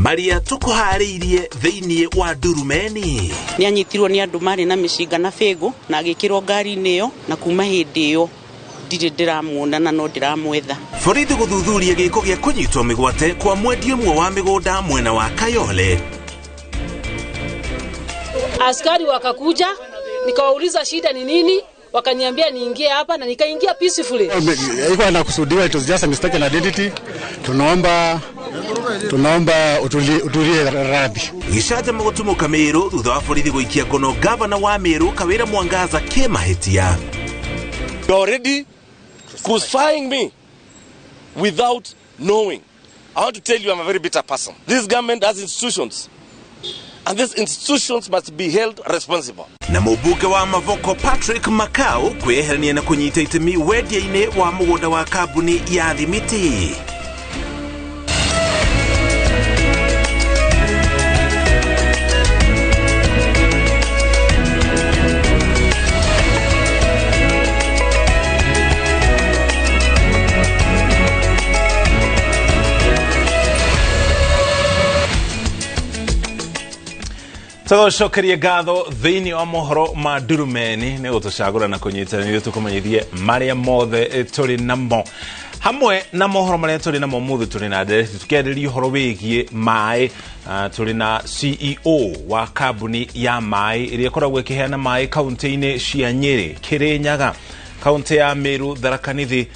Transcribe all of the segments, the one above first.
Marĩa tũkũharĩirie thĩinĩ wa Ndurumeni. Nĩ anyitirwo nĩ andũ marĩ na mĩcinga na bĩngũ na agĩkĩrwo ngari-inĩ ĩyo, na kuma hĩndĩ ĩyo ndirĩ ndĩramuona na no ndĩramwetha. Borithi gũthuthuria gĩko gĩa kũnyitwo mĩgwate kwa mwendia ũmwe wa mĩgũnda mwena wa Kayole. Askari wakakuja, nikawauliza shida ni nini, wakaniambia niingie hapa na nikaingia peacefully. Haikuwa inakusudiwa, it was just a mistaken identity. Tunaomba utulie radhi. Gĩcanjama gũtumũka Meru thutha wa borithi gũikia ngono gavana wa Meru Kawĩra Mwangaza kĩmahĩtia. You are already crucifying me without knowing. I want to tell you I'm a very bitter person. This government has institutions, and these institutions must be held responsible. Na mũmbunge wa Mavoko Patrick Makau kwĩyeherania na kũnyita itemi wendia-inĩ wa mũgũnda wa kambuni ya thimiti. Tũgũcokerie ngatho thĩinĩ wa mohoro ma Ndurumeni nĩ gũtũcagũra na kũnyitanĩria tũkũmenyithie marĩa mothe tũrĩ namo. Hamwe na mohoro marĩa tũrĩ namo ũmũthĩ tũrĩ na ndereti tũkĩarĩrĩria ũhoro wĩgiĩ maĩ. Tũrĩ na CEO wa kambuni ya maĩ ĩrĩa ĩkoragwo ĩkĩheana maĩ kaunti-inĩ cia Nyĩrĩ, Kĩrĩnyaga, kaunti ya Meru, Tharaka Nithi,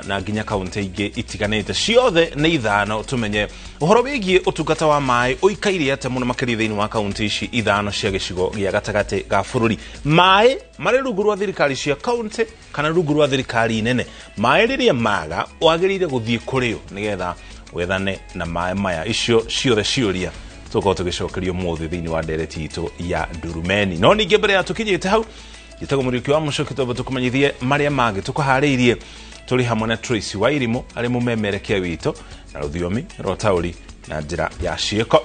na nginya kaunti ingĩ itiganĩte. Ciothe nĩ ithano. Tũmenye ũhoro wĩgiĩ ũtungata wa maĩ ũikaire atĩa mũno makĩria thĩinĩ wa kaunti ici ithano cia gĩcigo gĩa gatagatĩ ga bũrũri. Maĩ marĩ rungu rwa thirikari cia kaunti kana rungu rwa thirikari nene. Maĩ rĩrĩa maga wagĩrĩire gũthiĩ kũrĩ ũ nĩgetha wethane na maĩ maya. Icio ciothe ciũria tũkorwo tũgĩcokerio ũmũthĩ thĩinĩ wa ndereti itũ ya Ndurumeni. No ningĩ mbere ya tũkinyĩte hau, njĩtagwo Mũriũki wa Mũcoki, twambe tũkũmenyithie marĩa mangĩ tũkũharĩirie. Tũrĩ hamwe na Tracy Wairimu arĩ mũmemerekia witũ na rũthiomi rwa taũri na njĩra ya ciĩko.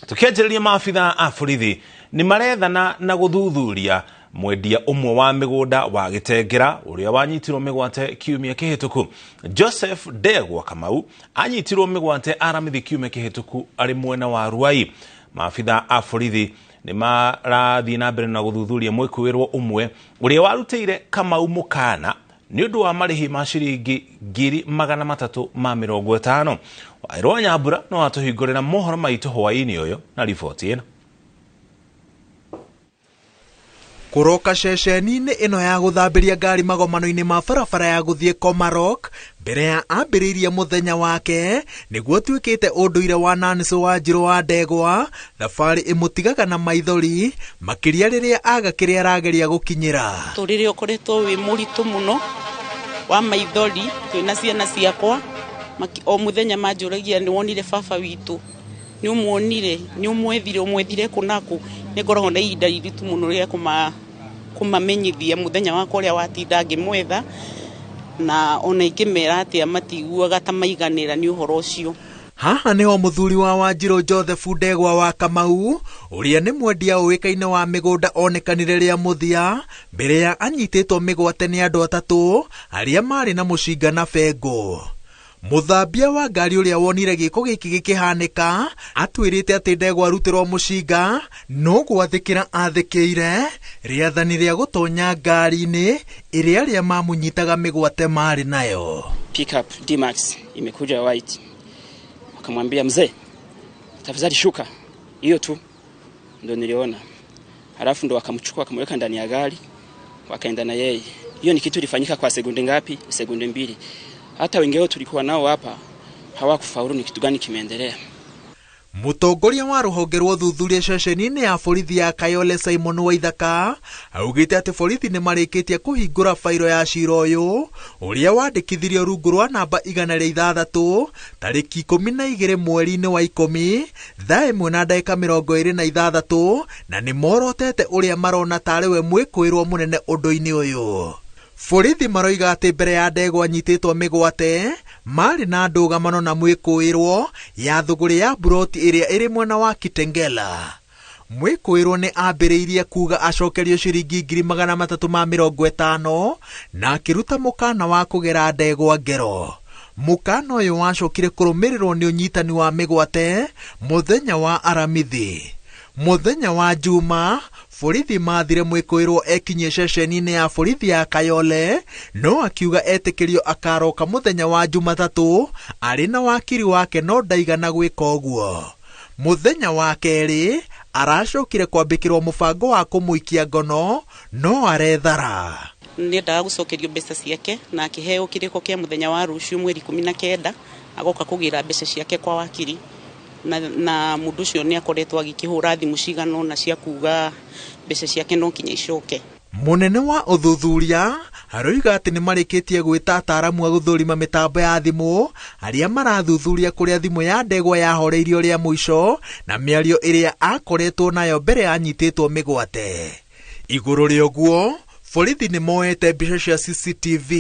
Tũkĩanjĩrĩria, maabitha a borithi nĩ marethana na gũthuthuria mwendia ũmwe wa mĩgũnda wa Gĩtengera ũrĩa wanyitirwo mĩgwate kiumia kĩhĩtũku. Joseph Ndegwa Kamau anyitirwo mĩgwate aramithi kiumia kĩhĩtũku arĩ mwena wa Ruai. Maabitha a borithi nĩ marathiĩ na mbere na gũthuthuria mwĩkũĩrwo ũmwe ũrĩa warutĩire Kamau mũkana nĩ ũndũ wa marĩhi ma ciringi 350,000. Wairwo Nyambura no atũhingũrĩra mohoro maitũ hwaĩ-inĩ ũyũ na riboti ĩno. Kũroka ceceni-inĩ ĩno ya gũthambĩria ngari magomano-inĩ ma barabara ya gũthiĩ Komarok mbere ya ambĩrĩirie mũthenya wake nĩguo tuĩkĩte ũndũire wa Nancy Wanjirũ wa Ndegwa. Thabarĩ ĩmũtigaga na maithori makĩria rĩrĩa aga kĩrĩa arageria gũkinyĩra. Mũtũrĩre ũkoretwo wĩ mũritũ mũno wa maithori, twĩna ciana ciakwa o mũthenya manjũragia nĩ wonire baba witũ, nĩ ũmuonire, nĩ ũmwethire, ũmwethire kũ na kũ. Nĩ ngoragwo na ihinda iritũ mũno rĩa kũmamenyithia mũthenya wakwa ũrĩa watinda ngĩmwetha, na ona ingĩmera atĩa matiguaga ta maiganĩra nĩ ũhoro ũcio. Haha nĩho mũthuri wa Wanjirũ Joseph Ndegwa wa Kamau ũrĩa nĩ mwendia ũĩkaine wa mĩgũnda onekanire rĩa mũthia mbere ya anyitĩtwo mĩgwate nĩ andũ atatũ arĩa marĩ na mũcinga na bengũ. Mũthambia wa ngari ũrĩa wonire gĩko gĩkĩ gĩkĩhanĩka atwĩrĩte atĩ Ndegwa arutĩrwo mũcinga no gwathĩkĩra athĩkĩire rĩathani rĩa gũtonya ngari-inĩ ĩrĩa arĩa mamũnyitaga mĩgwate marĩ nayo. Pickup D-Max imekuja white, wakamwambia mzee, tafadhali shuka. Hiyo tu ndo niliona. Halafu ndo wakamchukua wakamweka ndani ya gari wakaenda na yeye. Hiyo ni kitu ilifanyika kwa sekunde ngapi? Sekunde 2. Hata wengine tulikuwa nao hapa hawakufaulu ni kitu gani kimeendelea. Mũtongoria wa rũhonge rwa ũthuthuria ceceni-inĩ ya borithi ya Kayole Simon Waithaka augĩte atĩ borithi nĩ marĩkĩtie kũhingũra fairo ya cira ũyũ ũrĩa wandĩkithirio rungu rwa namba 106 tarĩki 12 mweri-inĩ wa 10 thaa 1:26 na nĩ morotete ũrĩa marona tarĩ we mwĩkũĩrwo mũnene ũndũ-inĩ ũyũ. Borithi maroiga atĩ mbere ya Ndegwa anyitĩtwo mĩgwate marĩ na ndũgamano na mwĩkũĩrwo ya thũgũrĩ ya buroti ĩrĩa ĩrĩ mwena wa Kitengela. Mwĩkũĩrwo nĩ ambĩrĩirie kuga acokerio ciringi 350,000 na akĩruta mũkana wa kũgera Ndegwa ngero. Mũkana ũyũ wacokire kũrũmĩrĩrwo nĩ ũnyitani wa mĩgwate mũthenya wa Aramithi. Mũthenya wa Juma borithi mathire mwĩkũĩrwo ekinyie ceceni-inĩ ya borithi ya Kayole, no akiuga etĩkĩrio akaroka mũthenya wa Jumatatũ arĩ na wakiri wake, no ndaigana gwĩka ũguo. Mũthenya wa kerĩ aracokire kwambĩkĩrwo mũbango wa kũmũikia ngono, no arethara. Nĩendaga gũcokerio mbeca ciake na akĩheo kĩrĩko kĩa mũthenya wa rũciũ mweri 19 agoka kũgĩra mbeca ciake kwa wakiri, na mũndũ ũcio nĩ akoretwo agĩkĩhũra thimũ cigana ũna cia kuga mbeca ciake no kinya icoke. Mũnene wa ũthuthuria aroiga atĩ nĩ marĩkĩtie gwĩta ataaramu a gũthũrima mĩtambo ya thimũ arĩa marathuthuria kũrĩa thimũ ya Ndegwa yahoreirio rĩa mũico na mĩario ĩrĩa akoretwo nayo mbere anyitĩtwo mĩgwate. Igũrũ rĩa ũguo, borithi nĩ moete mbica cia CCTV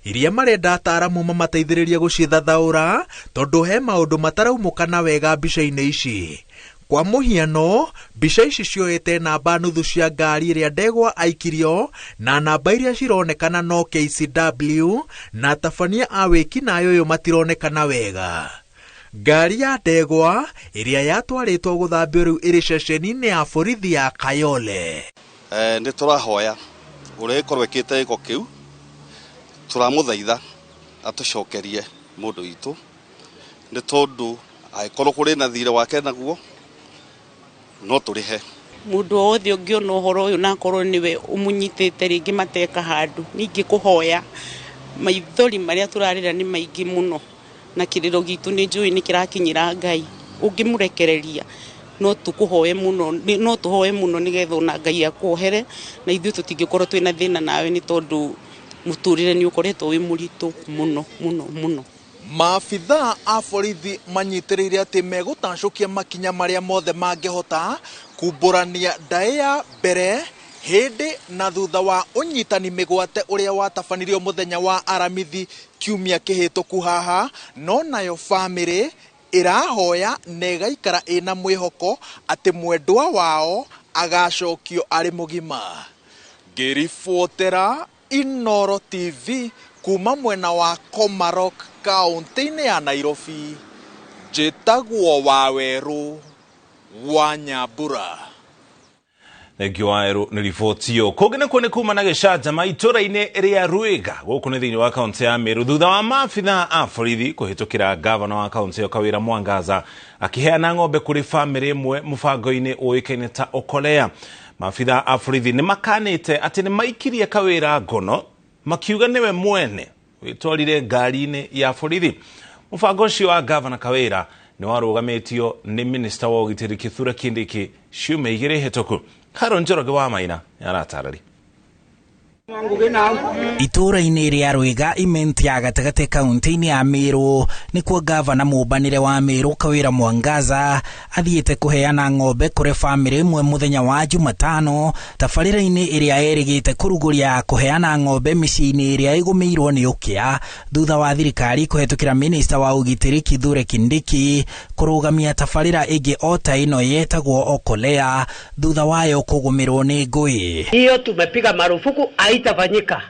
iria marenda ataaramu mamateithĩrĩrie gũcithathaũra tondũ he maũndũ mataraumũkana wega mbica-inĩ ici. Kwa mũhiano, mbica ici cioete namba nuthu cia ngari ĩrĩa Ndegwa aikirio na namba iria cironekana no KCW na atabania a wĩkinaĩ ũyũ matironekana wega. Ngari ya Ndegwa ĩrĩa yatwarĩtwo gũthambio rĩu ĩrĩ ceceni-inĩ ya borithi ya Kayole. Nĩ tũrahoya ũrĩa ĩkorwo ĩkĩte gĩko kĩu, tũramũthaitha atũcokerie mũndũ witũ, nĩ tondũ angĩkorwo kũrĩ na thirĩ wake naguo no tũrĩhe. Mũndũ o wothe ũngĩona ũhoro ũyũ na akorwo nĩwe ũmũnyitĩte rĩngĩ mateka handũ, ningĩ kũhoya maithori marĩa tũrarĩra nĩ maingĩ mũno na kĩrĩro gitũ nĩ njũĩ nĩ kĩrakinyĩra Ngai. Ũngĩmũrekereria no tũkũhoe mũno, no tũhoe mũno nĩgetha ona Ngai akuohere na ithuĩ tũtingĩkorwo twĩna thĩna nawe nĩ tondũ mũtũrĩre nĩ ũkoretwo wĩ mũritũ mũno mũno mũno. Maabithaa a borithi manyitĩrĩire atĩ megũtacũkia makinya marĩa mothe mangĩhota kumbũrania ndaĩ ya mbere hĩndĩ na thutha wa ũnyitani mĩgwate ũrĩa watabanirio mũthenya wa Aramithi kiumia kĩhĩtũku haha, no nayo bamĩrĩ ĩrahoya na ĩgaikara ĩna mwĩhoko atĩ mwendwa wao agacokio arĩ mũgima. Ngĩribotera Inooro TV kuma mwena wa Komarok kaunti-inĩ ya Nairobi, njĩtagwo Wawerũ wa Nyambura. Thengiũ Wawerũ nĩ riboti ĩyo. Kũngĩ nakuo nĩ kuma na gĩcanjama itũra-inĩ rĩa Ruiga gũkũ nĩ thĩinĩ wa kaunti ya Meru thutha wa maabithaa a borithi kũhĩtũkĩra gavana wa kaunti ĩyo Kawĩra Mwangaza akĩheana ng'ombe kũrĩ bamĩrĩ ĩmwe mũbango-inĩ ũĩkaine ta Okolea. Maabithaa a borithi nĩ makanĩte atĩ nĩ maikirie Kawĩra ngono makiuga nĩwe mwene wĩtwarire ngari-inĩ ya borithi. Mũbango ũcio wa gavana Kawĩra nĩ warũgamĩtio nĩ minista wa ũgitĩri Kithure Kindiki ciumia igĩrĩ hĩtũku. Karo Njoroge wa Maina aratarĩria. Itũra-inĩ rĩa Rwĩga imenti ya gatagatĩ kaunti-inĩ ya Meru nĩkuo gavana mũmbanĩre wa Meru Kawĩra Mwangaza athiĩte kũheana ng'ombe kũrĩ bamĩrĩ ĩmwe mũthenya wa Jumatano tabarĩra-inĩ ĩrĩa ĩrĩgĩte kũrugũria kũheana ng'ombe mĩciĩ-inĩ ĩrĩa ĩgũmĩirwo nĩ ũkĩa thutha wa thirikari kũhetũkĩra minista wa ũgitĩri Kithure Kindiki kũrũgamia tabarĩra ĩngĩ o ta ĩno yetagwo Okolea thutha wayo kũgũmĩrwo nĩ ngũĩ. Hiyo tumepiga marufuku, haitafanyika.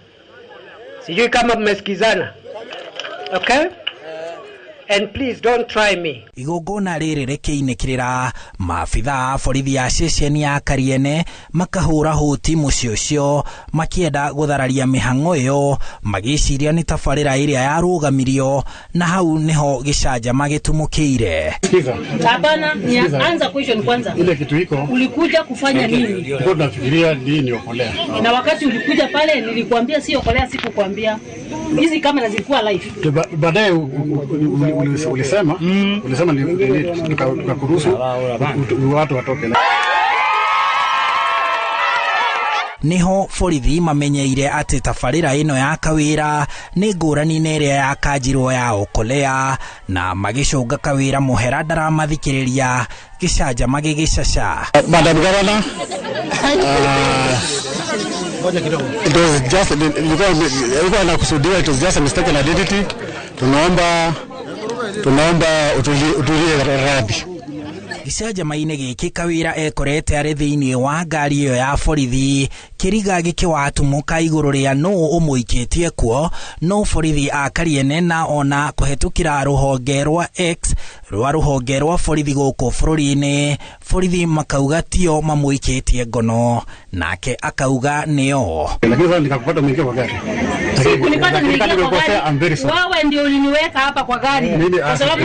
Sijui kama mmesikizana. Okay? And please don't try me. Igongona rĩrĩ rĩkĩinĩkĩrĩra maabithaa a borithi ya ceceni ya Kariene makahũra hũti mũciĩ ũcio makĩenda gũthararia mĩhang'o ĩyo magĩciria nĩ tabarĩra ĩrĩa yarũgamirio na hau nĩho gĩcanjama gĩtumũkĩire. Hapana, anza question kwanza. Ile kitu iko. Ulikuja kufanya nini? Nilikuwa nafikiria nini Okolea. Na wakati ulikuja pale nilikuambia si Okolea, sikukwambia. Hizi kamera zilikuwa live. Baadaye ulisema tukakuruhusu watu watoke. Niho borithi mamenyeire atĩ tabarĩra ĩno ya Kawĩra nĩ ngũrani na ĩrĩa yakanjirwo ya Okolea na magĩcũnga Kawĩra mũhera ndaramathikĩrĩria gĩcanjama gĩgĩcaca. Madam Governor, it was just ilikuwa inakusudiwa, it was just a mistaken identity. Tunaomba utulie radhi. Gĩcanjama-inĩ gĩkĩ Kawĩra ekorete arĩ thĩinĩ wa ngari ĩyo ya borithi kĩriga gĩkĩwatumũka igũrũ rĩa nũ ũmũikĩtie kuo no borithi a Kariene na ona kũhetũkĩra rũhonge rwa X rwa rũhonge rwa borithi gũkũ bũrũri-inĩ borithi makauga tio mamũikĩtie ngono nake akauga nĩo. Lakini sasa nikakupata umeingia kwa gari. Sikunipata nimeingia kwa gari. Wewe ndio uliniweka hapa kwa gari kwa sababu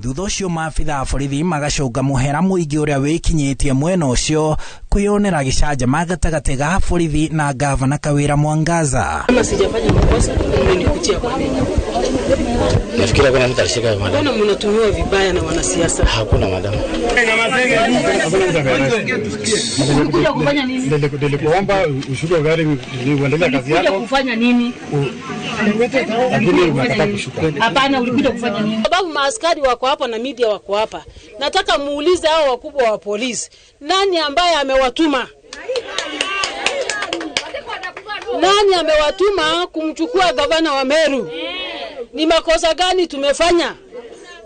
thutha ũcio maabitha a borithi magacũnga mũhera mũingĩ ũrĩa wĩkinyĩtie mwena ũcio kwĩyonera gĩcanjama gatagatĩ ga borithi na gavana Kawira Mwangaza. Kama sijafanya makosa mmenikutia kwa nini? Nafikiri hakuna mtu alishika madam. Mbona mnatumiwa vibaya na wanasiasa? Hakuna madam. Ulikuja kufanya nini? Nilikuomba ushuke gari uendelee kazi yako. Ulikuja kufanya nini? Lakini umekataa kushuka. Hapana, ulikuja kufanya nini? Sababu maaskari wako hapa na media wako hapa. Nataka muulize hao wakubwa wa polisi, nani ambaye amewatuma? Nani amewatuma kumchukua gavana wa Meru? Ni makosa gani tumefanya?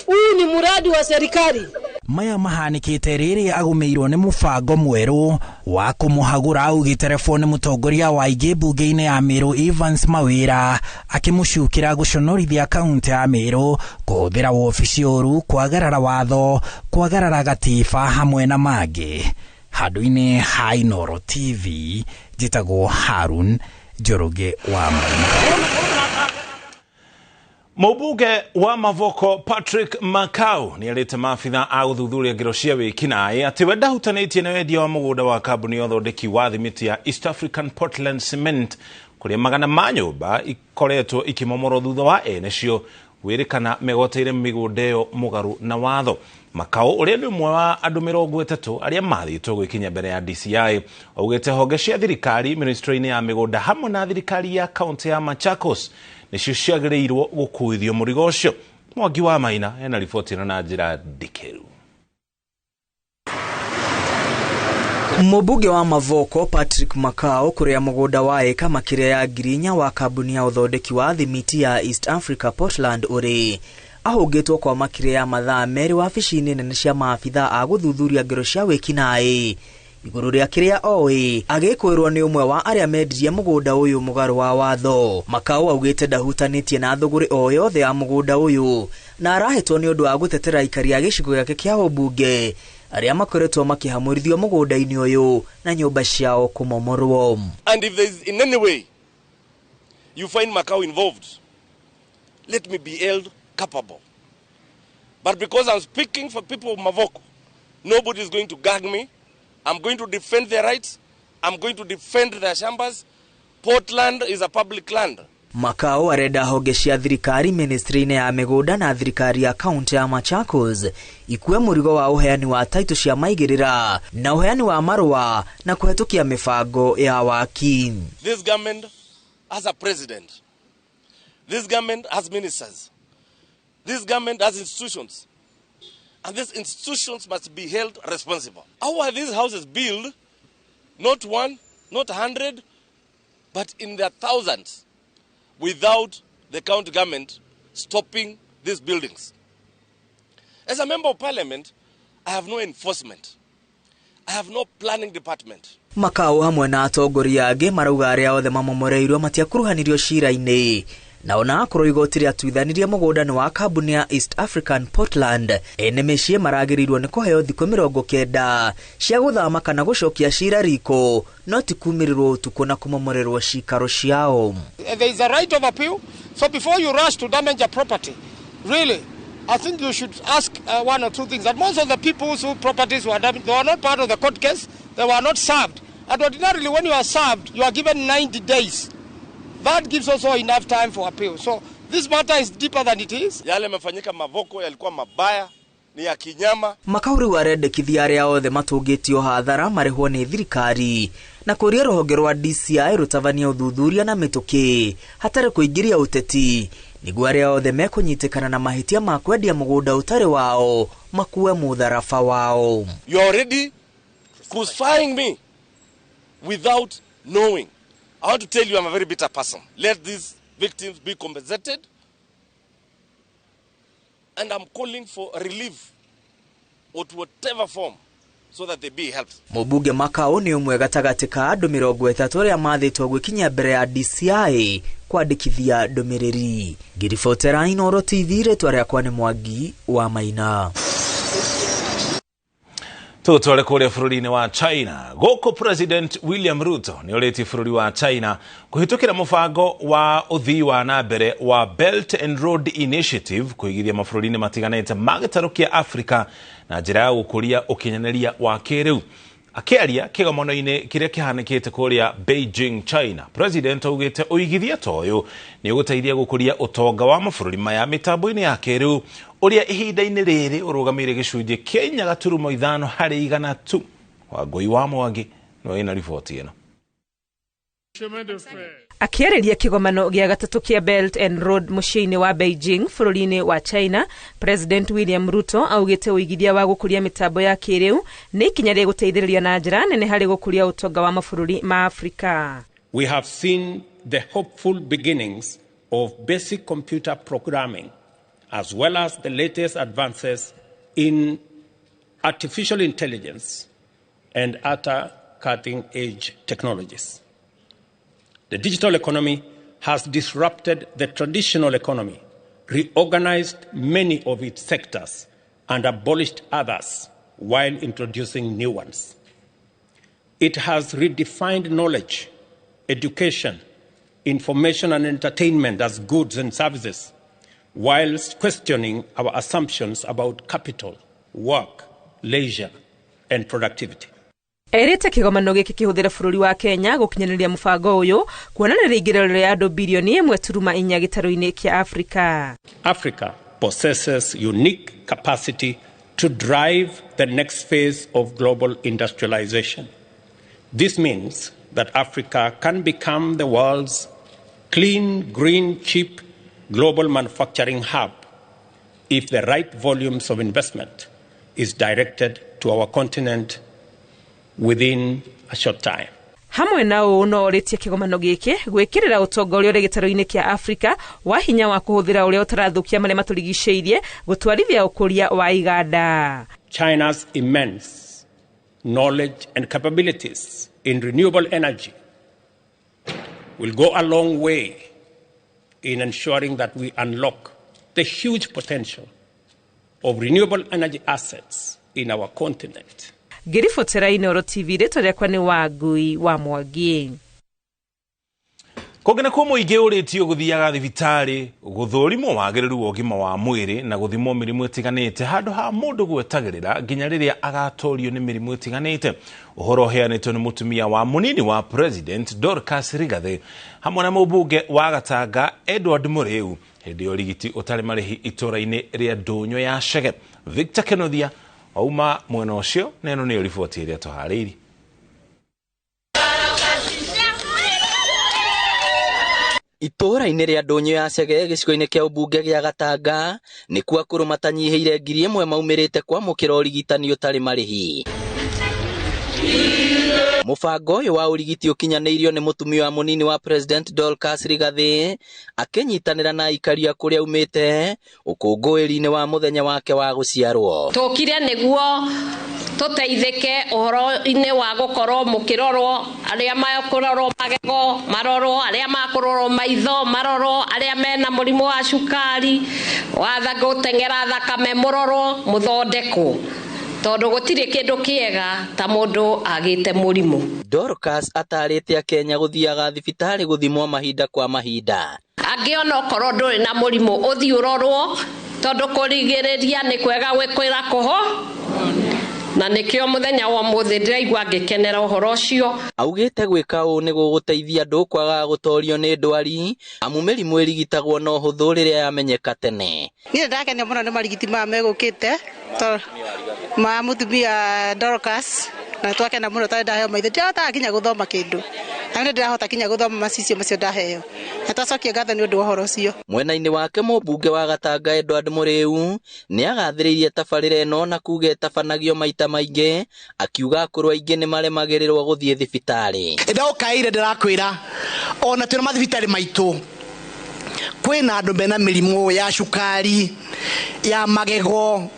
Huu ni muradi wa serikali. Maya mahanikite rĩrĩa agũmĩirwo nĩ mũbango mwerũ wa kũmũhagũra augĩte nĩ mũtongoria wa aingĩ mbunge-inĩ ya Meru Evans Mawira akĩmũcukĩra gũconorithia kaunti ya Meru kũhũthĩra wobici ũru kwagarara watho kwagarara gatiba hamwe na mangĩ. Handũ-inĩ ha Inooro TV njĩtagwo Harun Njoroge wa Maina. Mũmbunge wa Mavoko Patrick Makau nĩarĩte maabitha a gũthuthuria ngero cia wĩkinaĩ atĩ we ndahutanĩtie na wendia wa mũgũnda wa kambuni ya ũthondeki wa thimiti ya East African Portland Cement kũrĩa magana ma nyũmba ikoretwo ikĩmomorwo thutha wa ene cio gwĩrĩkana megwateire mĩgũnda ĩyo mũgarũ na watho. Makau ũrĩa nĩ ũmwe wa andũ 30 arĩa mathĩtwo gwĩkinya mbere ya DCI augĩte honge cia thirikari ministry-inĩ ya mĩgũnda hamwe na thirikari ya kaunti ya Machakos nĩcio ciagĩrĩirwo gũkuithio mũrigo ũcio. Mwangi wa Maina ena riboti ĩno na njĩra ndikĩru. Mũmbunge wa Mavoko Patrick Makau kũrĩa mũgũnda wa ĩka makĩria ya 4,000 wa kambuni ya ũthondeki wa thimiti ya East Africa Portland ũrĩ ahũngĩtwo kwa makĩria ya mathaa 2 wabici-inĩ nene cia maabitha a gũthuthuria ngero cia wĩkinaĩ igũrũ rĩa kĩrĩa oĩ agĩkwĩrwo nĩ ũmwe wa arĩa mendirie mũgũnda ũyũ mũgarũ wa watho. Makau augĩte ndahutanĩtie na thũgũrĩ o yothe ya mũgũnda ũyũ na arahĩtwo nĩ ũndũ wa gũtetera aikari a gĩcigo gĩake kĩa ũmbunge arĩa makoretwo makĩhamũrithio mũgũnda-inĩ ũyũ na nyũmba ciao kũmomorwo. And if there is in any way you find Makau involved, let me be held culpable. But because I'm speaking for people of Mavoko, nobody is going to gag me. I'm going to defend their rights. I'm going to defend their shambas. Portland is a public land. Makau arenda honge cia thirikari ministry-inĩ ya mĩgũnda na thirikari ya kaunti ya Machakos ikue mũrigo wa ũheani wa taitũ cia maigĩrĩra na ũheani wa marũa na kũhetũkia mĩbango ya waki. This government has a president. This government has ministers. This government has institutions. And these institutions must be held responsible. How are these houses built? Not one, not 100, but in their thousands, without the county government stopping these buildings. As a member of parliament, I have no enforcement. I have no planning department. Makau hamwe na atongoria angĩ marauga arĩa othe mamomoreirwo matiakuruhanirio cira-inĩ na ona akorwo igoti rĩatuithanirie mũgũnda nĩ wa kambuni ya East African Portland ene mĩciĩ maragĩrĩirwo nĩ kũheo thikũ 90 cia gũthama kana gũcokia cira riko no ti kumĩrĩrwo ũtukũ na kũmomorerwo cikaro ciao. There is a right of appeal, so before you rush to damage a property, really, I think you should ask one or two things. That most of the people whose properties were damaged, they were not part of the court case, they were not served. And ordinarily when you are served, you are given 90 days. That gives also enough time for appeal. So this matter is deeper than it is. Yale yamefanyika Mavoko yalikuwa mabaya, ni ya kinyama. Makauri warendekithia arĩa othe matũngĩtio hathara marĩhwo nĩ thirikari na kũria rũhonge rwa DCI rũtabanie ũthuthuria na mĩtũkĩ hatarĩ kũingĩria ũteti nĩguo arĩa othe mekũnyitĩkana na mahĩtia ma kwendia mũgũnda ũtarĩ wao makue mũtharaba wao. You are already crucifying me without knowing. I want to tell you I'm a very bitter person. Let these victims be compensated. And I'm calling for relief or whatever form so that they be helped. Mũmbunge Makau nĩ ũmwe gatagatĩ ka andũ 30 arĩa mathĩtwo gwĩkinyia mbere ya DCI kwandĩkithia ndũmĩrĩri. Ngĩribotera Inooro TV, rĩtwa rĩakwa nĩ Mwangi wa Maina. Tũtware kũrĩa bũrũri-inĩ wa China. Gũkũ President William Ruto nĩ orĩtie bũrũri wa China kũhĩtũkĩra mũbango wa ũthii wa na mbere wa Belt and Road Initiative kũigithia mabũrũri-inĩ matiganĩte ma gĩtarũ kĩa Afrika na njĩra ya gũkũria ũkinyanĩria wa kĩrĩu. Akĩaria kĩgomano-inĩ kĩrĩa kĩhanĩkĩte kũrĩa Beijing, China, President augĩte ũigithia ta ũyũ nĩ ũgũteithia gũkũria ũtonga wa mabũrũri maya mĩtambo-inĩ ya kĩrĩu ũrĩa ihinda-inĩ rĩrĩ ũrũgamĩire gĩcunjĩ kĩa 4.5 harĩ igana tu. Wangũi wa Mwangi nĩwe wĩna riboti ĩno. Akĩarĩria kĩgomano gĩa gatatũ kĩa Belt and Road mũciĩ-inĩ wa Beijing bũrũri-inĩ wa China, President William Ruto augĩte ũigithia wa gũkũria mĩtambo ya kĩrĩu nĩ ikinya rĩgũteithĩrĩria na njĩra nene harĩ gũkũria ũtonga wa mabũrũri ma Afrika. We have seen the hopeful beginnings of basic computer programming as well as the latest advances in artificial intelligence and other cutting-edge technologies. The digital economy has disrupted the traditional economy, reorganized many of its sectors, and abolished others while introducing new ones. It has redefined knowledge, education, information and entertainment as goods and services, whilst questioning our assumptions about capital, work, leisure, and productivity. Erĩte kĩgomano gĩkĩ kĩhũthĩre bũrũri wa Kenya gũkinyanĩria mũbango ũyũ kuona nĩ rĩingĩrĩro rĩa andũ bilioni 1.4 gĩtarũ-inĩ kĩa Afrika. Africa possesses unique capacity to drive the next phase of global industrialization. This means that Africa can become the world's clean, green, cheap global manufacturing hub if the right volumes of investment is directed to our continent within a short time. Hamwe na ũũ no orĩtie kĩgomano gĩkĩ gwĩkĩrĩra ũtonga ũrĩa ũrĩ gĩtarũ-inĩ kĩa Afrika wa hinya wa kũhũthĩra ũrĩa ũtarathũkia marĩa matũrigicĩirie gũtwarithia ũkũria wa iganda. China's immense knowledge and capabilities in renewable energy will go a long way in ensuring that we unlock the huge potential of renewable energy assets in our continent. Ngĩribotera Inooro TV, rĩtwa rĩakwa nĩ Wangui wa Mwangi. Kũngĩ nakuo mũingĩ ũrĩtio gũthiaga thibitarĩ gũthũrimwo wagĩrĩru wa ũgima wa mwĩrĩ na gũthimwo mĩrimũ ĩtiganĩte handũ ha mũndũ gwetagĩrĩra nginya rĩrĩa agatorio nĩ mĩrimũ ĩtiganĩte. Ũhoro ũheanĩtwo nĩ mũtumia wa mũnini wa President Dorcas Rigathi hamwe na mũmbunge wa Gatanga Edward Mũrĩu hĩndĩ ya ũrigiti ũtarĩ marĩhi itũũra-inĩ rĩa Ndũnyũ ya Chege. Victor Kenothia auma mwena ũcio na ĩno nĩyo riboti ĩrĩa tũharĩirie. Itũũra-inĩ rĩa Ndũnyũ ya Chege gĩcigo-inĩ kĩa ũmbunge gĩa Gatanga nĩkuo akũrũ matanyihĩire 1,000 maumĩrĩte kwamũkĩra ũrigitani ũtarĩ marĩhi. Mũbango ũyũ wa ũrigiti ũkinyanĩirio nĩ mũtumia wa mũnini wa President Dorcas Rigathi akĩnyitanĩra na aikari a kũrĩa aumĩte ũkũngũĩri-inĩ wa mũthenya wake wa gũciarwo. Tũkire nĩguo tũteithĩke ũhoro-inĩ wa gũkorwo mũkĩrorwo arĩa makũrorwo magego marorwo, arĩa makũrorwo maitho marorwo, arĩa mena mũrimũ wa cukari wa gũteng'era thakame mũrorwo mũthondekwo, tondũ gũtirĩ kĩndũ kĩega ta mũndũ agĩte mũrimũ. Dorcas atarĩte Akenya gũthiaga thibitarĩ gũthimwo mahinda kwa mahinda. Angĩona okorwo ndũrĩ na mũrimũ ũthiĩ ũrorwo, tondũ kũrigĩrĩria nĩ kwega gwĩkwĩra kũho, na nĩkĩo mũthenya wa ũmũthĩ ndĩraigua ngĩkenera ũhoro ũcio. Augĩte gwĩka ũũ nĩ gũgũteithia andũ kwaga gũtorio nĩ ndwari, amu mĩrimũ ĩrigitagwo na ũhũthũ rĩrĩa yamenyeka tene. Niĩ ndakenio mũno nĩ marigiti maya megũkĩte ma mũtumia Dorcas, na twakena mũno tondũ ndaheo maitho, ndirahotaga nginya gũthoma kĩndũ, na nĩ ndĩrahota nginya gũthoma macicio macio ndaheo, na twacokia ngatho nĩ ũndũ wa ũhoro ũcio. Mwena-inĩ wake mũmbunge wa Gatanga Edward Mũrĩu nĩ agathĩrĩirie tabarĩra ĩno na kuga ĩtabanagio maita maingĩ, akiuga akũrũ aingĩ nĩ maremagĩrĩrwo gũthiĩ thibitarĩ. Ndaũkaire ndĩrakwĩra Ona twina mathibitari maitu kwina andu mena mirimu ya cukari, ya magego,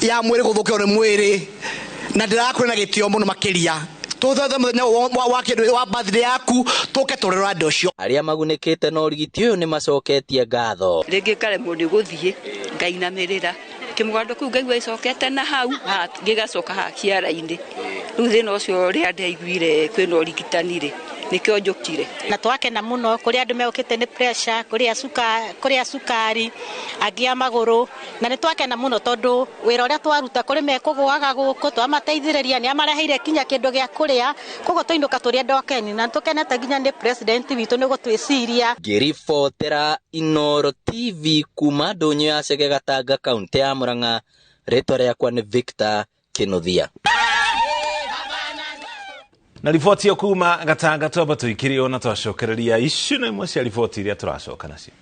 ya mwiri guthukio ni mwiri, na ndirakwira na gitio muno makiria. Tuthe muthenya wa kindu wa birthday yaku tuke turero andu acio. Aria magunĩkĩte na ũrigiti ũyũ nĩmacoketie ngatho. Rĩngĩ ngaremwo nĩ gũthiĩ ngainamĩrĩra kĩmũgando kĩu ngaigua ĩcokete na hau gĩgacoka haha kĩara-inĩ. Rĩu thĩna ũcio ũrĩa ndaiguire kwĩna ũrigitani rĩ, nĩkĩo njũkire. Na twakena mũno kũrĩ andũ megũkĩte nĩ pressure, kũrĩ a cukari, angĩ a magũrũ, na nĩ twakena mũno tondũ wĩra ũrĩa twaruta kũrĩ mekũgũaga gũkũ twamateithĩrĩria, nĩ amareheire kinya kĩndũ gĩa kũrĩa, koguo twainũka tũrĩ andũ akeni na tũkenete nginya nĩ president witũ nĩ gũtwĩciria. Ngĩribotera Inooro TV kuma ndũnyũ ya Chege Gatanga, kaũntĩ ya Murang'a, rĩtwa rĩakwa nĩ Victor Kinuthia. Na riboti yo kuma Gatanga twamba tuikirio na twacokereria icio na imwe cia riboti iria tũracoka nacio.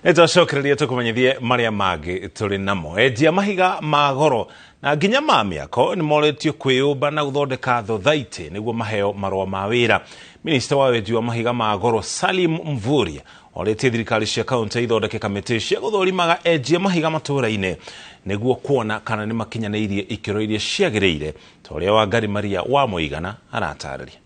Nĩtwacokereria tũkũmenyithie marĩa mangĩ tũrĩ namo. Endia mahiga ma goro na nginya ma mĩako nĩmorĩtio kwĩyũmba na gũthondeka thothaitĩ nĩguo maheo marũa ma wĩra. Minista wa wendia wa mahiga ma goro Salim Mvurya orĩtie thirikari cia kaũntĩ ithondeke kamĩtĩ cia gũthũrimaga endia mahiga matũũra-inĩ nĩguo kuona kana nĩmakinyanĩirie ikĩro iria ciagĩrĩire, ta ũrĩa Wangari Maria wa Mũigana aratarĩria.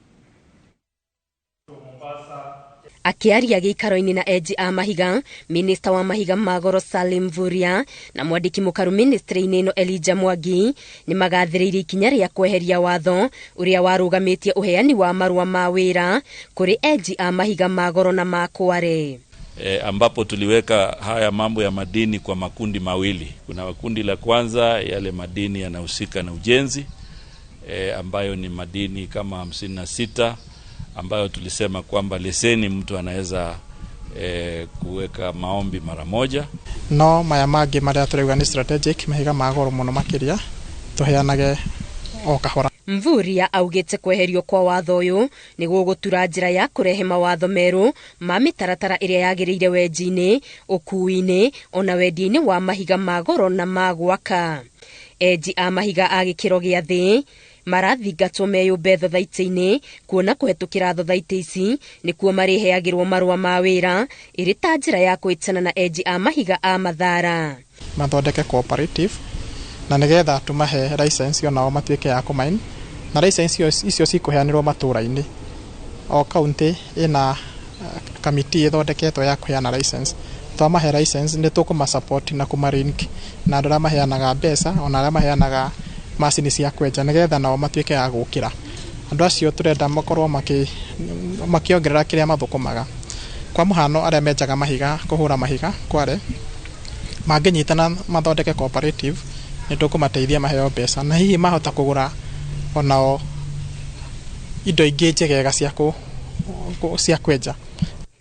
Akiaria gĩikaro-inĩ na enji a mahiga, minista wa mahiga ma goro Salim Mvurya na mwandĩki mũkaru ministry-inĩ ĩno Elijah Mwangi nĩmagathĩrĩirie ikinya rĩa kweheria watho ũrĩa warũgamĩtie ũheani wa marũa ma wĩra kũrĩ enji a mahiga ma goro na ma kware. Ambapo tuliweka haya mambo ya madini kwa makundi mawili. Kuna kundi la kwanza yale madini yanahusika na ujenzi, ambayo ni madini kama 56 ambayo tulisema kwamba leseni mtu anaweza kuweka maombi mara moja. No maya mangĩ marĩa tũrauga nĩ strategic mahiga ma goro mũno makĩria tũheanage o kahora. Mvurya augĩte kweherio kwa watho ũyũ nĩguo gũtura njĩra ya kũrehe mawatho merũ ma mĩtaratara ĩrĩa yagĩrĩire wenji-inĩ, ũkuui-inĩ ona wendia-inĩ wa mahiga ma goro na ma gwaka. Enji a mahiga a gĩkĩro gĩa thĩ marathingatwo meyũmbe thothaitĩ-inĩ kuona kũhetũkĩra thothaitĩ ici nĩkuo marĩheagĩrwo marũa ma wĩra ĩrĩ ta njĩra ya kwĩtana na enji a mahiga a Mathara. Mathondeke cooperative na nĩgetha tũmahe license onao matuĩke ya kũmine, na license icio cikũheanĩrwo matũũra-inĩ. O kaũntĩ ĩna kamiti ĩthondeketwo ya kũheana license. Twamahe license nĩ tũkũma support na kũma-link na andũ arĩa maheanaga mbeca ona arĩa maheanaga macini cia kwenja nĩgetha nao matuĩke a gũkĩra. Andũ acio tũrenda makorwo makĩongerera kĩrĩa mathũkũmaga. Kwa mũhano arĩa menjaga mahiga, kũhũra mahiga kware, mangĩnyitana mathondeke cooperative nĩ tũkũmateithia maheo mbeca na hihi mahota kũgũra onao indo ingĩ njegega cia kwenja.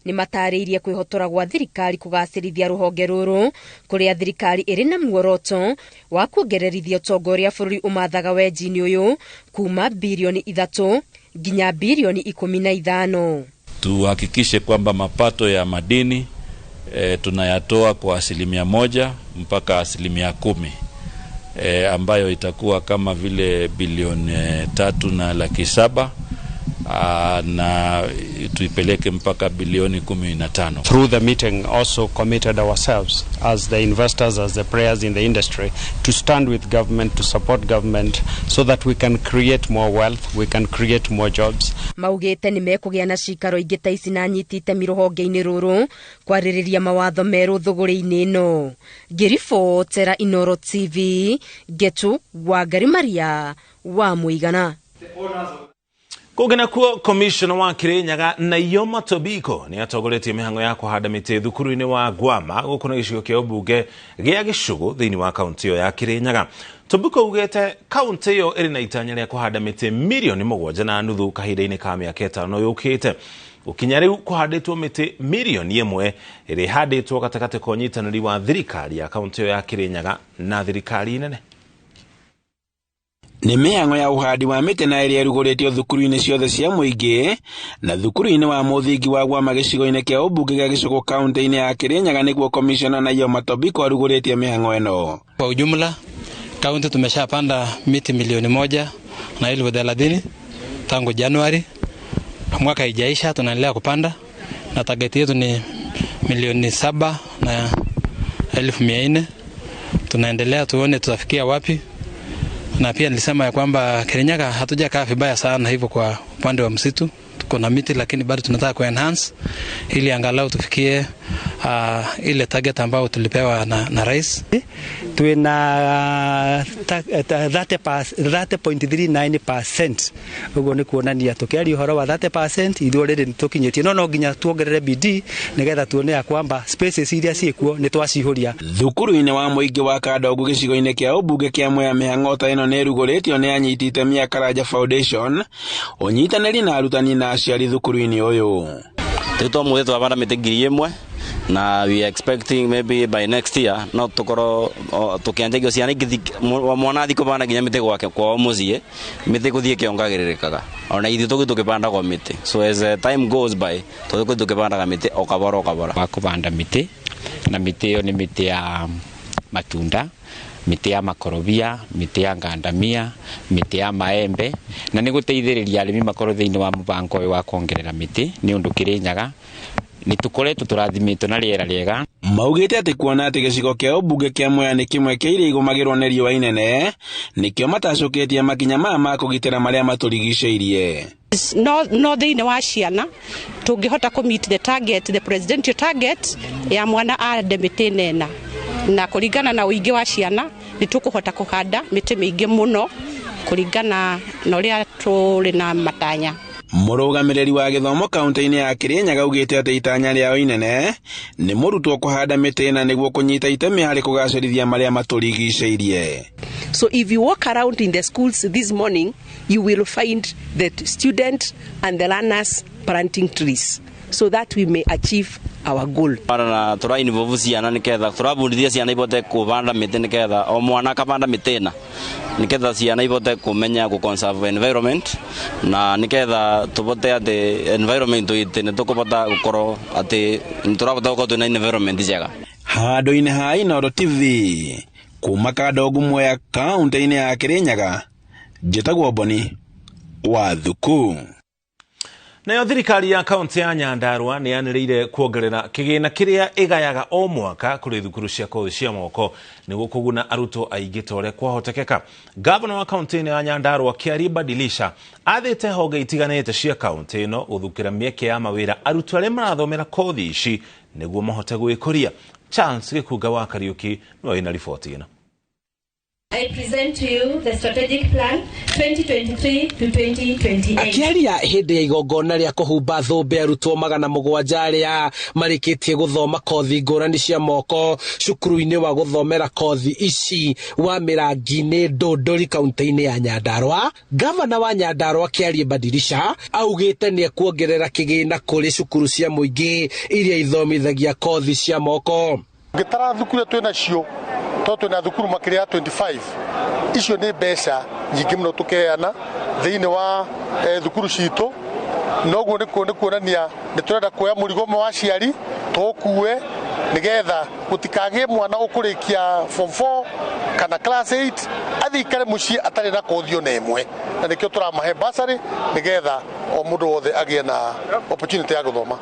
Nĩmatarĩirie kwĩhotora gwa thirikari kũgacĩrithia rũhonge rũrũ kũrĩa thirikari ĩrĩ na muoroto wa kuongererithia ũtonga ũrĩa bũrũri ũmathaga wenji-inĩ ũyũ kuma bilioni 3 nginya bilioni 15. Tuhakikishe kwamba mapato ya madini tunayatoa kwa 1% mpaka 10%, ambayo itakuwa kama vile bilioni 3.7 na tuipeleke mpaka bilioni 15. Through the meeting also committed ourselves as the investors, as the players in the industry, to stand with government, to support government so that we can create more wealth, we can create more jobs. Maugĩte nĩ mekũgĩa na cikaro ingĩ ta ici na anyiti itemi rũhonge-inĩ rũrũ kwarĩrĩria mawatho merũ thũgũrĩ-inĩ ĩno. Ngĩribotera Inooro TV, Ngetu Wangari Maria wa Mũigana. Kũngĩ nakuo, komishona wa Kirinyaga Naiyoma Tobiko nĩ atongoretie mĩhang'o ya kũhanda mĩtĩ thukuru-inĩ wa Gwama gũkũ na gĩcigo kĩa ũmbunge gĩa Gĩcũgũ thĩinĩ wa kaũntĩ ĩyo ya Kirinyaga. Tobiko augĩte kaũntĩ ĩyo ĩrĩ na itanya rĩa kũhanda mĩtĩ milioni 7.5 kahinda-inĩ ka mĩaka 5 yũkĩte. Gũkinya rĩu kũhandĩtwo mĩtĩ milioni 1 ĩrĩa ĩhandĩtwo gatagatĩ ka ũnyitanĩri wa thirikari ya kaũntĩ ĩyo ya Kirinyaga na thirikari nene. Nĩ mĩhang'o ya ũhandi wa mĩtĩ na ĩrĩa ĩrugũrĩtio thukuru-inĩ ciothe cia mũingĩ na thukuru-inĩ wa mũthingi wa Gwama gĩcigo-inĩ kĩa ũmbunge gĩa Gĩcũgũ kaũntĩ-inĩ ya Kirinyaga nĩguo komishona Naiyoma Tobiko arugũrĩtie mĩhang'o ĩno. Kwa ujumla Kaunti tumeshapanda miti 1,030,000 tangu Januari. Mwaka haijaisha, tunaendelea kupanda na target yetu ni 7,400,000. Tunaendelea tuone tutafikia wapi. Na pia nilisema ya kwamba Kirinyaga hatujakaa vibaya sana hivyo kwa upande wa msitu. Tuko na miti lakini bado tunataka ku enhance ili angalau tufikie ile target ambayo tulipewa na rais. Twina 30.39% uguo ni kuonania tukiaria uhoro wa 30% ithuĩ rĩrĩ nĩtũkinyĩtie no nginya tuongerere bidii nigetha tuone ya kwamba spaces iria ciĩkuo nĩ twaciihũria. Thukuru-inĩ wa mũingĩ wa Kandogu gĩcigo-inĩ kĩa ũmbunge kĩa Mwea mĩhang'o ta ĩno nĩ ĩrugũrĩtio nĩ anyiti itemi a Karanja Foundation ũnyitanĩri na arutani na aciari thukuru-inĩ ũyũ. Rĩu mũthĩ twabanda mĩtĩ 1,000 na we are expecting maybe by next year no tukorwo tukianjagia ciana ingĩ mwana athi kũbanda nginya mĩtĩ gwake kwao mũciĩ mĩtĩ gũthiĩ ĩkĩongagĩrĩrĩkaga ona ithuĩ tũgĩ tũkĩbandagwo mĩtĩ, so as time goes by tũgĩ tũkĩbandaga mĩtĩ o kabora o kabora. Wa kũbanda mĩtĩ na mĩtĩ ĩyo nĩ mĩtĩ ya matunda, mĩtĩ ya makorobia, mĩtĩ ya ngandamia, mĩtĩ ya maembe, na nĩ gũteithĩrĩria arĩmi makorwo thĩinĩ wa mũbango ũyũ wa kuongerera mĩtĩ nĩ ũndũ Kĩrĩnyaga nĩ tũkoretwo tũrathimĩtwo na rĩera rĩega. Maugĩte atĩ kuona atĩ gĩcigo kĩa ũmbunge kĩa Mwea nĩ kĩmwe kĩa iria igũmagĩrwo nĩ riũa inene nĩkĩo matacũkĩtie makinya maya ma kũgitĩra marĩa matũrigicĩirie. No thĩinĩ wa ciana tũngĩhota kũ meet the target, the presidential target ya mwana ande mĩtĩ nena, na kũringana na ũingĩ wa ciana nĩ tũkũhota kũhanda mĩtĩ mĩingĩ mũno kũringana na ũrĩa tũrĩ na matanya. Mũrũgamĩrĩri wa gĩthomo kaunti-inĩ ya Kirinyaga augĩte atĩ itanya rĩao inene nĩ mũrutwo kũhanda mĩtĩ na nĩguo kũnyita itemi harĩ kũgacĩrithia marĩa matũrigicĩirie. So if you walk around in the schools this morning, you will find the students and the learners planting trees so that we may achieve our goal. Na tura involve ciana niketha turabundithia ciana ibote kubanda mĩtĩ niketha o mwana akabanda mĩtĩ na niketha ciana ibote kumenya ku conserve environment na niketha tubote ati environment itu ni tukubota gukorwo ati turabota gukorwo twina environment njega. Handũ-inĩ ha Inooro TV kuma Kandogu Mwea kaunti-inĩ ya Kirinyaga, njĩtagwo Boni wa Thuku. Nayo thirikari ya kaunti ya Nyandarua nĩ yanĩrĩire kuongerera kĩgĩna kĩrĩa ĩgayaga o mwaka kũrĩ thukuru cia kothi cia moko nĩguo kũguna arutwo aingĩ ta ũrĩa kwahotekeka. Gavana wa kaunti ĩno ya Nyandarua Kĩarie Badilisha athĩte honge itiganĩte cia kaunti ĩno gũthukĩra mĩeke ya mawĩra arutwo arĩa marathomera kothi ici nĩguo mahote gwĩkũria. Charles Gĩkunga wa Kariũki nĩwe wĩna riboti ĩno. I present to you the strategic plan 2023 to 2028. Akiaria hĩndĩ ya igongona rĩa kũhumba thũmbĩ arutwo 700 arĩa marĩkĩtie gũthoma kothi ngũrani cia moko cukuru-inĩ wa gũthomera kothi ici wa Mĩrangi-inĩ Ndũndũri kaunti-inĩ ya Nyandarua, gavana wa Nyandarua Kĩarie Badilisha augĩte nĩ ekuongerera kĩgĩna kũrĩ cukuru cia mũingĩ iria ithomithagia kothi cia moko. Ngĩtara thukuru iria twĩna cio to twĩna thukuru makĩria ya 25 icio nĩ mbeca nyingĩ mũno tũkeana thĩinĩ wa thukuru citũ, noguo nĩ kuonania nĩ tũrenda kuoya mũrigo ũmwe wa aciari tũũkue nĩgetha gũtikagĩe mwana ũkũrĩkia form 4 kana class 8 athiĩ ikare mũciĩ atarĩ na kothi ona ĩmwe, na nĩkĩo tũramahe bursary nĩgetha o mũndũ wothe agĩe na opportunity ya gũthoma.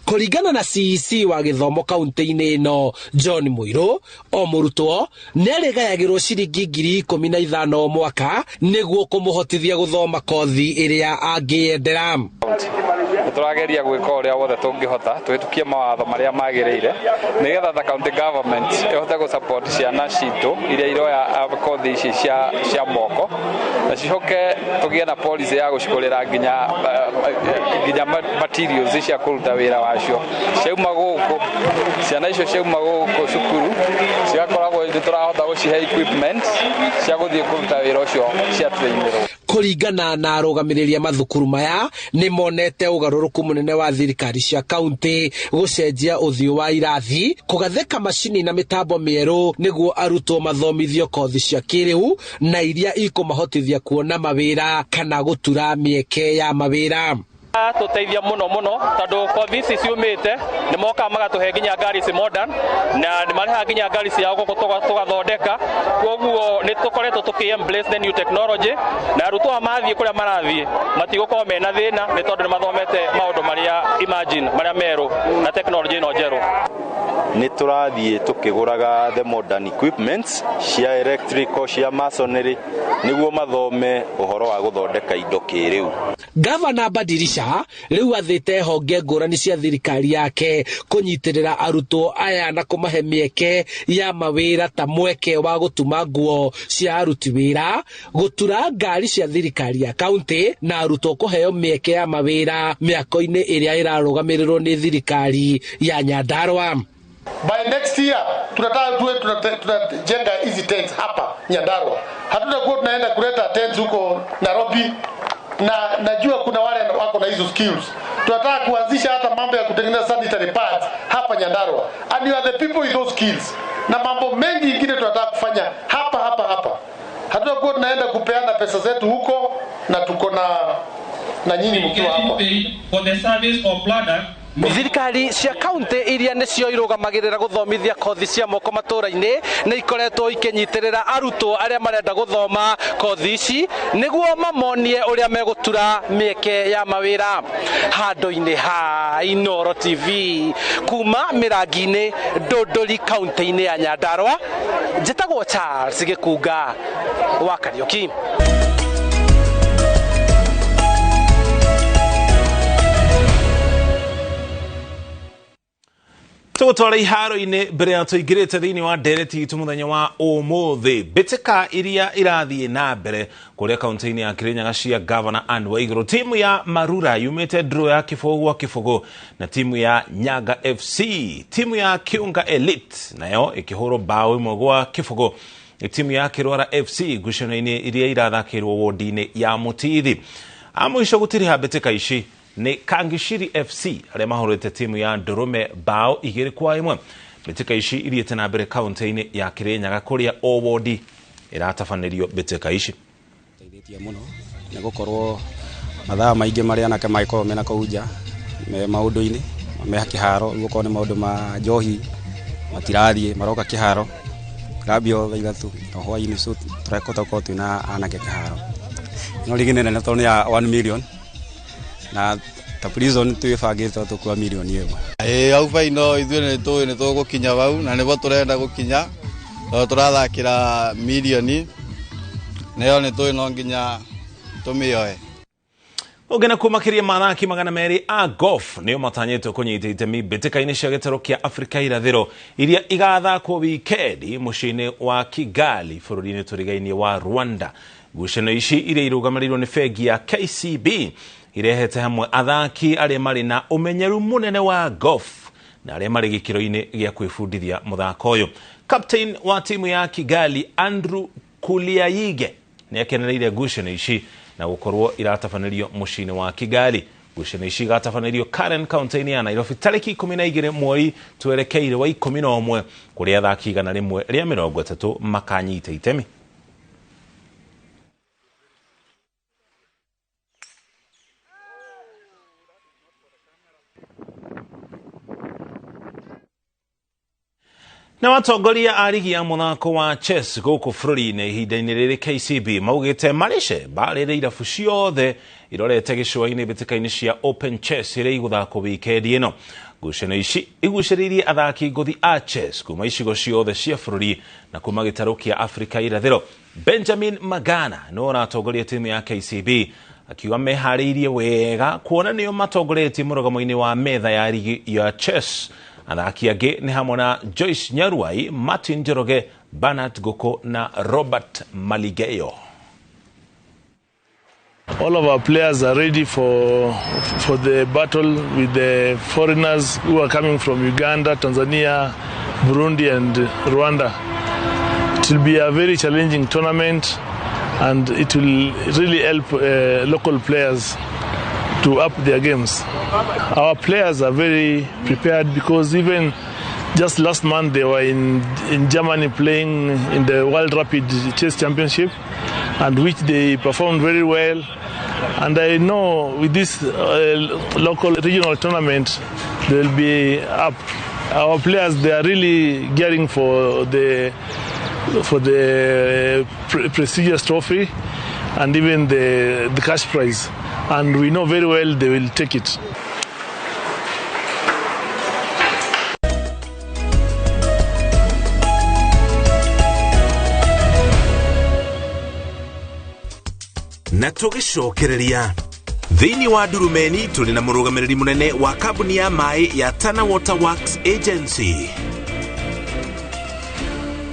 Kũringana na CEC wa gĩthomo kaunti-inĩ ĩno John Mũirũ, o mũrutwo nĩarĩgayagĩrwo ciringi 15,000 o mwaka nĩguo kũmũhotithia gũthoma kothi ĩrĩa angĩyendera. Tũrageria gwĩka ũrĩa wothe tũngĩhota tũhĩtũkie mawatho marĩa magĩrĩire nĩgetha the county government ĩhote gũ support ciana citũ iria iroya kothi ici cia moko na cihoke tũgĩe na policy ya gũcigũrĩra nginya materials cia kũruta wĩra wacio. Ciauma gũkũ, ciana icio ciauma gũkũ cukuru cigakoragwo nĩ tũrahota gũcihe equipment cia gũthiĩ kũruta wĩra ũcio cia trainĩrwo. Kũringana na arũgamĩrĩri a mathukuru maya nĩ monete ũgarũrũku mũnene wa thirikari cia kaunti gũcenjia ũthiũ wa irathi, kũgathĩka macini na mĩtambo mĩerũ nĩguo arutwo mathomithio kothi cia kĩrĩu na iria ikũmahotithia kuona mawĩra kana gũtura mĩeke ya mawĩra. Maratũteithia mũno mũno tondũ kothi ici ciumĩte nĩ mokaga magatũhe nginya ngari ici modern na nĩ marehaga nginya ngari ciao gũkũ tũgathondeka, koguo nĩ tũkoretwo tũkĩ embrace the new technology na arutwo aya mathiĩ kũrĩa marathiĩ matigũkorwo mena thĩna nĩ tondũ nĩ mathomete maũndũ marĩa imagine marĩa merũ na technology ĩno njerũ. Nĩ tũrathiĩ tũkĩgũraga the modern equipments cia electrical, cia masonry, nĩguo mathome ũhoro wa gũthondeka indo kĩrĩu. Gavana Badilisha rĩu athĩte honge ngũrani cia thirikari yake kũnyitĩrĩra arutwo aya na kũmahe mĩeke ya mawĩra ta mweke wa gũtuma nguo cia aruti wĩra, gũtura ngari cia thirikari ya kaunti na arutwo kũheo mĩeke ya mawĩra mĩako-inĩ ĩrĩa ĩrarũgamĩrĩrwo nĩ thirikari ya Nyandarua. By next year tunataka tuwe tunajenga hizi tents hapa Nyandarua. Hatutakuwa tunaenda kuleta tents huko Nairobi, na najua kuna wale wako na hizo skills. Tunataka kuanzisha hata mambo ya kutengeneza sanitary pads hapa Nyandarua. And you are the people with those skills. Na mambo mengi ingine tunataka kufanya hapa hapa hapa. Hatutakuwa tunaenda kupeana pesa zetu huko na tuko na nyinyi mkiwa hapa. For the service of product. Thirikari cia kaunti iria nĩcio irũgamagĩrĩra gũthomithia kothi cia moko matũra-inĩ nĩ ikoretwo ikĩnyitĩrĩra arutwo arĩa marenda gũthoma kothi ici nĩguo mamonie ũrĩa megũtura mĩeke ya mawĩra. Handũ-inĩ ha Inooro TV kuma Mĩrangi-inĩ, Ndũndũri, kaunti-inĩ ya Nyandarua, njĩtagwo Charles Gĩkunga wa Kariũki. Tũgũtwara iharo-inĩ mbere ya tũingĩrĩte thĩinĩ wa ndereti itũ mũthenya wa ũmũthĩ. Mbĩtĩka iria irathiĩ na mbere kũrĩa kaunti-inĩ ya Kirinyaga cia Governor Anne Waiguru. Timu ya Marura yumĩte draw ya kĩbũgũ gwa kĩbũgũ na timu ya Nyaga FC. Timu ya Kiunga Elite nayo ĩkĩhũrwo bao 1-0 timu ya Kĩrwara FC ngucanio-inĩ iria irathakĩrwo wodi-inĩ ya Mũtithi. A mũico gũtirĩha mbĩtĩka ici nĩ Kangishiri FC arĩa mahũrĩte timu ya Ndũrũme bao 2-1. Mbĩtĩka ici ithiĩte na mbere kaunti-inĩ ya Kirinyaga kũrĩa o wodi ĩratabanĩrio mbĩtĩka ici. Teithĩtie mũno nĩ gũkorwo mathaa maingĩ marĩa anake magĩkorwo mena kũu nja me maũndũ-inĩ me kĩharo, rĩu okorwo nĩ maũndũ ma njohi matirathiĩ, maroka kĩharo rambio thaa 3 na hwaĩ-inĩ, so tũrekota gũkorwo twĩna anake kĩharo. No rigi nĩ nene tondũ nĩ ya 1 million na ta prison twĩbangĩte tũkua milioni 1. Ĩĩ hau baino ithuĩ nĩ tũĩ nĩ tũgũkinya hau na nĩho tũrenda gũkinya tondũ tũrathakĩra milioni nayo nĩ tũĩ no nginya tũmĩoe. Ũngĩ na kumakĩria mathaki 200 a golf nĩo matanyĩtwo kũnyita itemi mbĩtĩka-inĩ cia gĩtarũ kĩa Afrika irathĩro iria igathakwo wikendi mũciĩ-inĩ wa Kigali bũrũri-inĩ tũrigainie wa Rwanda. Ngucanio ici iria irũgamĩrĩirwo nĩ bengi ya KCB irehete hamwe athaki arĩa marĩ na ũmenyeru mũnene wa golf na arĩa marĩ gĩkĩro-inĩ gĩa kwĩbundithia mũthako ũyũ. Captain wa timu ya Kigali Andrew Kuliayige nĩ akenereire ngucanio ici na gũkorwo iratabanĩrio mũciĩ-inĩ wa Kigali. Ngucanio ici igatabanĩrio Karen kaunti-inĩ ya Nairobi tarĩki 12 mweri twerekeire wa 11 kũrĩa athaki 130 makanyita itemi. Na watongoria a rigi ya mũthako wa chess gũkũ bũrũri-inĩ ihinda-inĩ rĩrĩ KCB maugĩte marĩce barĩrĩ irabu ciothe irorete gĩcũa-inĩ mbĩtĩka-inĩ cia Open Chess iria igũthakwo wikendi ĩno. Ngucanio ici igucĩrĩirie athaki ngũthi a chess kuma icigo ciothe cia bũrũri na kuma gĩtarũ kĩa Afrika irathĩro. Benjamin Magana nĩwe ũratongoria timu ya KCB akiuga meharĩirie wega kuona nĩo matongoretie mũrũgamo-inĩ wa metha ya rigi ya chess. Athaki angĩ nĩ hamwe na Joyce Nyaruai, Martin Njoroge, Bernard Goko na Robert Maligeyo. All of our players are ready for the battle with the foreigners who are coming from Uganda, Tanzania, Burundi and Rwanda. It will be a very challenging tournament and it will really help local players to up their games. Our players are very prepared because even just last month they were in Germany playing in the World Rapid Chess Championship, and which they performed very well. And I know with this local regional tournament, they'll be up. Our players, they are really gearing for the prestigious trophy and even the cash prize. And we know very well they will take it. Na tũgĩcokereria thĩinĩ wa ndurumeni tũrĩ na mũrũgamĩrĩri mũnene wa kambuni ya maĩ ya Tana Water Works Agency.